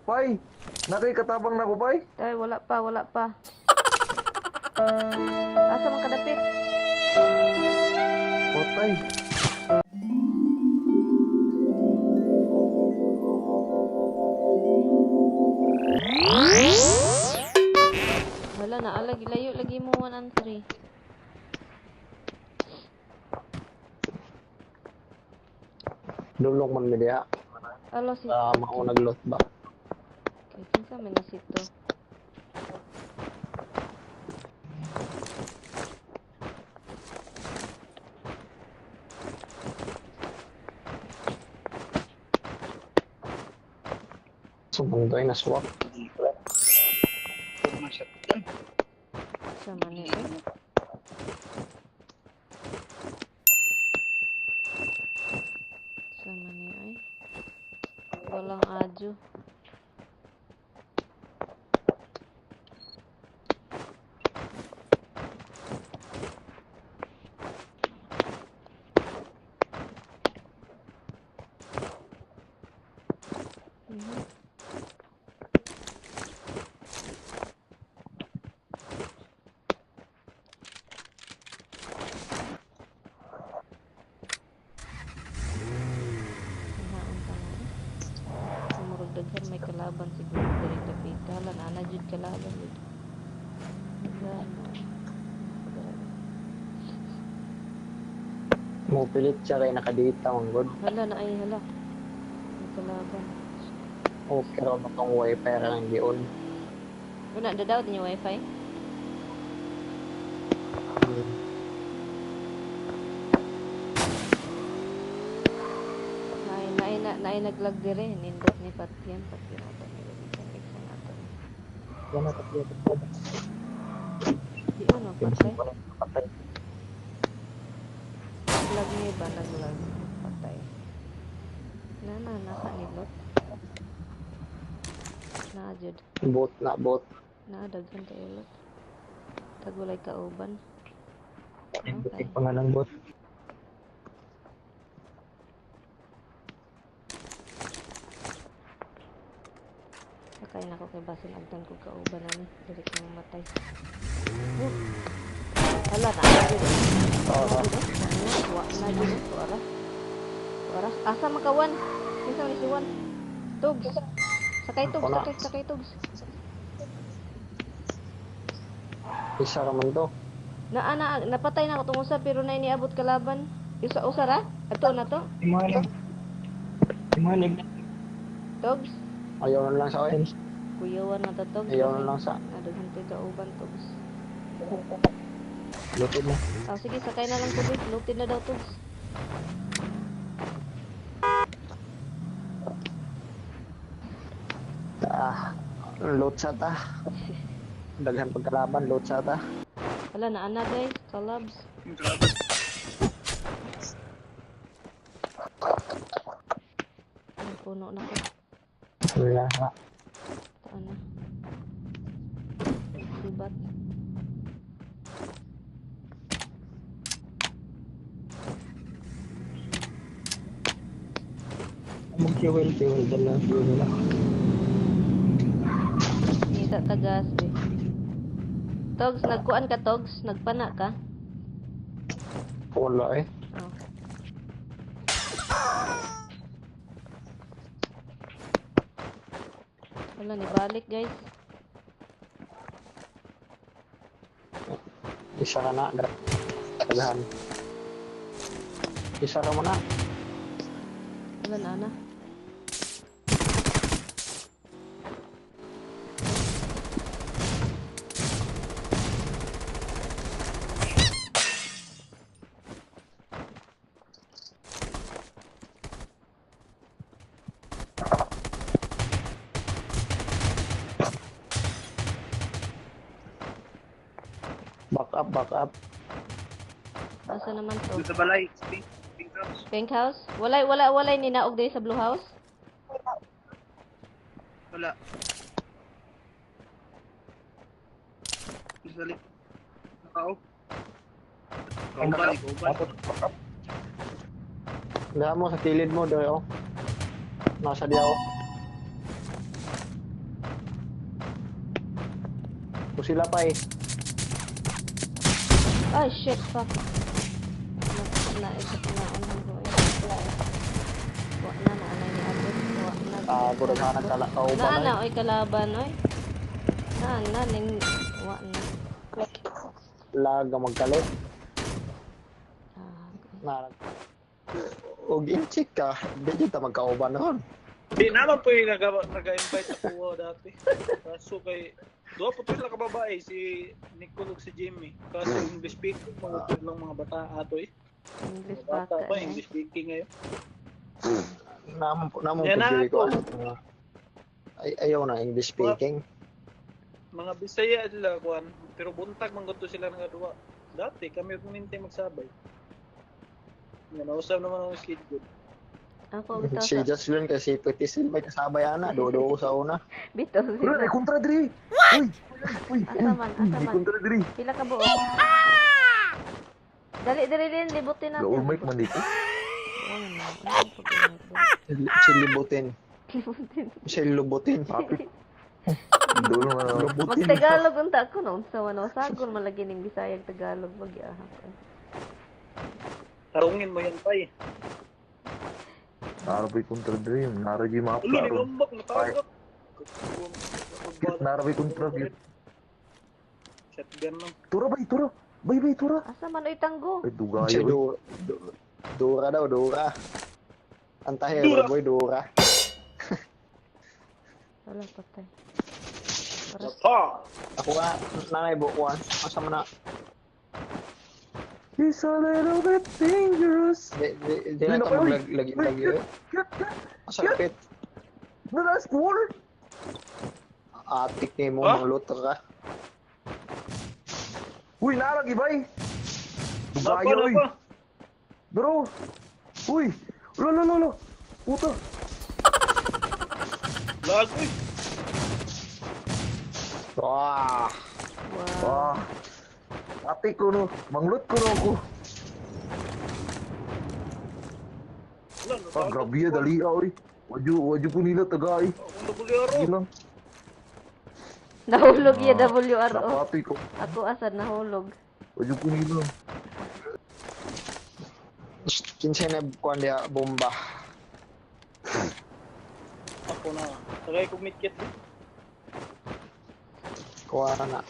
Pai, nakay katabang na ko, Pai. Tay, wala pa, wala pa. Asa man kadapit? Patay. Wala na, alag, layo lagi mo 1 and 3. Dulong man mi diha. Alo si Ah, mao naglot ba? Kay kinsa man na sito. Sumundoy na swap. Sa man ni eh. Sa man ni ay. Walang adyo. Naon ta nga. Murag daghan may kalaban siguro diri dapita. Hala na na jud kalaban jud. Daghan. Daghan. Mo pilit siya kay nakadita man gud. Hala na ay hala. May kalaban. Okay ra man tong wifi ra ang gion. Wala na daw din yung wifi. Naay naay na naay naglag dire nindot ni Patyan patyan ato ni gamitan isang ato. Yan na tatlo tatlo. Di ano patay. Patay. Naglag ni ba naglag patay. Na na naka nilot. Na jud. Bot na bot. Na daghan kay lot. Tagulay kauban. Okay. Pa nga ng bot. Sakay na ko kay basin agtan ko kauban ani dili ko mamatay. Oh. Hala na jud. Oo. Wa na jud ko ara. Ara asa makawan? Kinsa man si Juan? Tugs. Sakay tugs, Wala. sakay sakay tugs. Isa ra man to. Na ana napatay na ako tungod sa pero na iniabot kalaban. Usa usa ra? Ato na to. Imanig. Imanig. Tugs. Ayaw na lang sa akin. Kuyawan na to tugs. Ayaw na lang sa. Nadaghan to'y kauban tugs. Lutod na. Ah, sige, sakay na lang tubig. Lutid na daw tugs. Ah, loot sa ta. Daghan pagkalaban, loot sa ta. Wala na ana guys, collabs. Ay, puno na ko. Wala na. Taan na. Sibat. Mag-fuel, fuel dala, fuel na. Ngita tagas be. Togs, nagkuan ka Togs? Nagpana ka? Wala eh. Oh. Wala ni balik guys. Isa ka na. Daghan. Isa ka mo na. Wala na ana. Back up, back up. Asa naman to? Sa balay, pink, pink house. Pink house? Walay, wala, walay ninaog diri sa blue house? Wala. Sa likod. Nakao. Kauban, kauban. Dala mo sa kilid mo, doy oh. Nasa diyaw. Sila pa eh. Ay, shit, fuck. Na isa na ano ko eh. Wa na na anay ni abot. Wa na. Tago na nagkalakaw Na pa na na. oy kalaban oy. Na na ning wa na. Laga magkalit. Ah, Na. Og inchik ka, di ta magkauban noon. Di naman po yung nag-invite ako dati. Kaso kay duha po to sila kababae, si Nicole ug si Jimmy. Kaso English speaking, mga lang mga bata ato eh. English Mga bata baka pa, eh. English speaking ngayon. Namon po namon Yan po na diri ko. ako. Ay, ayaw na English speaking. Mga Bisaya sila kuan, pero buntag man gud to sila nga duha. Dati kami ug Minte magsabay. Nga nausab naman ang schedule. Ako bitaw Si sa Jocelyn kasi Pretty Sil may kasabay ana, dodo ko sa una. bitaw Wala, sila. may kontra diri. Uy! Uy! Asa man, asa May man. kontra diri. Pila ka buok? Dali dali din libutin natin. Gaul mic man dito. Wala na. Ano pag Si Libutin. Libutin. Si Lubutin. Apit. Dol man. Lubutin. Mag-Tagalog unta ako no unsa man sagon man lagi ning Bisayag Tagalog magyahap. Tarungin mo yan pay. Nara pa'y kontra diri. Nara di mapa Ulo ni ron. Gambak matagak. Nara pa'y kontra diri. Shotgun lang. Tura bay, tura. Bay, bay, tura. Asa man oy tanggo? Ay, dugayo. Si Oy. Dura daw, Dura. Antahe, Dura. boy, Dura. Wala patay. Para Pa! Ako nga, nanay bukuan. Asa man na? It's a little bit dangerous. Di na Uy, ta naku, uy. maglagi-lagi. Eh. Asa Get. kapit? The last war. Atik ni mo, Ah? mangluto ka. Uy, narag ibay. Napa, Dugayo, uy. napa. Bro. Uy. Lo, lo, lo, lo. Puta. Lag, uy. Wah! Wow. Ah. Ate ko no. Manglot ko no ako. Wala, Ah, natagak. grabe ya, dali ah, uy. Wadyo, wadyo po nila tagay. Akong WRO. Sige lang. Nahulog ya Ah, WRO. Napatoy ko. Ako asa nahulog. Wadyo po nila. Kinsay na kuan diya bomba. Ako na. Tagay kong midkit. Kuha na.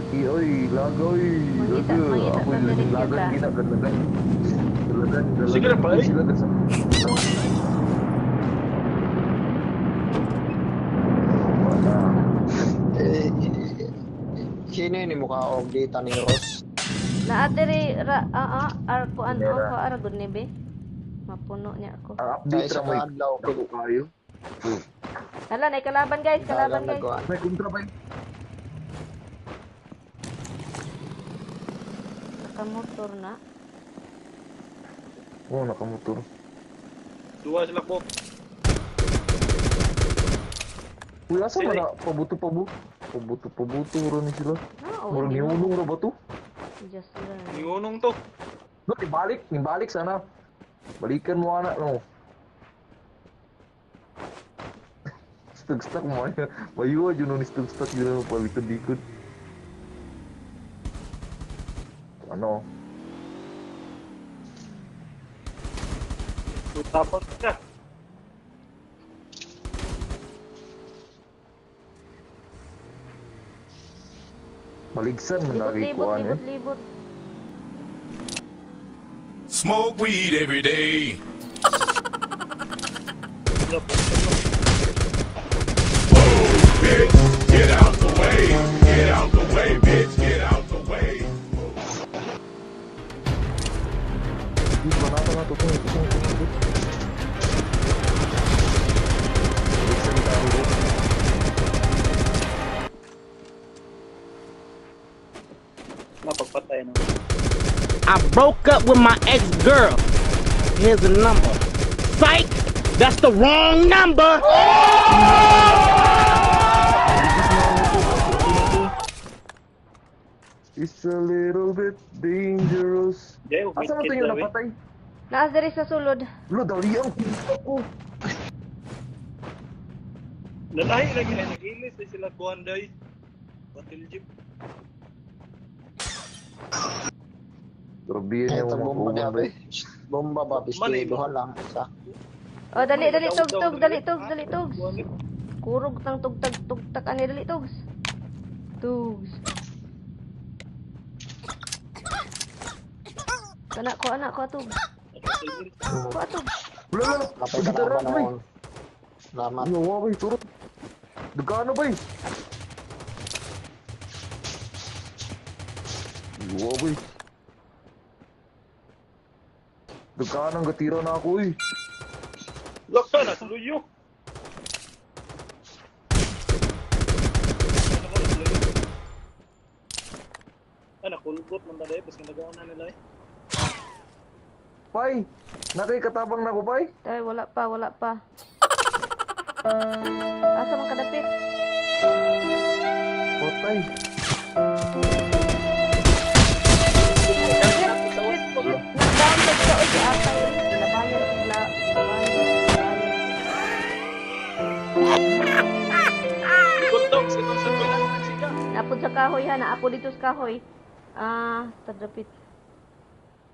Di, oy, lagoy. Mangita- mangita Ako sa yung direk lagan, kita. gina, galagan. Galagan, galagan. Sige na, pare. Sila Wala. Eh, sino yun yung mukha og dita ni Ross? Naa diri ra ar kuan o Mera. ko ara gud ni be. Mapuno niya ako. Ang Sa update isa ra mo. ka adlaw Dako kayo. Hala, nay kalaban guys, kalaban dagan guys. nagkuan. May kontra ba yun? Nakamotor na. Oo, nakamotor. Duha sila ko. Uy, asa man Sila- na? Pabuto, pabuto. Pabuto, pabuto. Ro ni sila. Na, oh, Murag hindi mo. niunong ra ba to? Just learn. Ningunong to. No, ibalik. Ibalik sana. Balikan mo ana, no. Stug-stuck mo. Mayuwa yun ni stug-stuck yun ang palikod-likod. Ano? Tapos ka. Maligsan man Libot, lagi libot, kuan eh. libot, libot. Smoke weed every day. Wala po. Bitch, get out the way. Get out the way, bitch. Get out the way. Di ba nata na to to to to to. Maligsan tayo ko. Mapagpatay na. I broke up with my ex-girl. Here's the number. Psych! That's the wrong number! It's a little bit dangerous. Jay, Asa na to midkit yung daw eh. napatay? Naa diri sa sulod. Lo, dali ang puta ko. Lalahi lagi ay nagilis na sila kuan day. Battle jeep. Grabe yun Ay, yung ito mga bomba uban, niya, bay. be. Bomba ba? Manay Bisti, mo. duha lang. Isa. Oh, dali dali tug tug, dali tug, dali tugs. Kurog tang tugtag tugtak ani dali tugs. Tugs. Kana ko anak ko tugs. Ko tugs. Wala, wala. Napay Pagitara, kalaban bay. noon. Salamat. Yawa, bay. Turot. Dagano, bay. Yawa, bay. Dagano ang gatira na ako, eh. Laksa na, tuluyo. Ano, kulgot man dali, basta nagawa na nila eh. Bay, nakay katabang na ko, bay. Tay, wala pa, wala pa. Asa man kadapit? Patay. Shit, shit, shit. Nag-down tag ka oy si atay. Labayan la, labayan, labayan. Likod dogs, itong sa pinangan siya. Naapod sa kahoy ha, naapod dito sa kahoy. Ah, tadapit.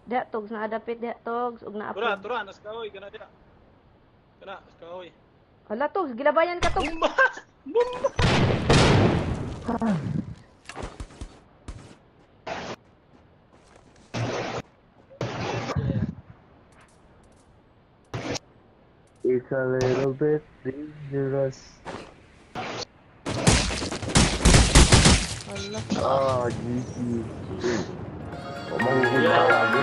Diha togs, naadapit diha togs ug Tura, naapod. tura, nas kahoy, kana diya. Kana, nas kahoy. Hala togs, gilabayan ka togs. Bumba! Bumba! It's a little bit dangerous. Hala. Ah, GG. Oh, mahuhuli ka lagi.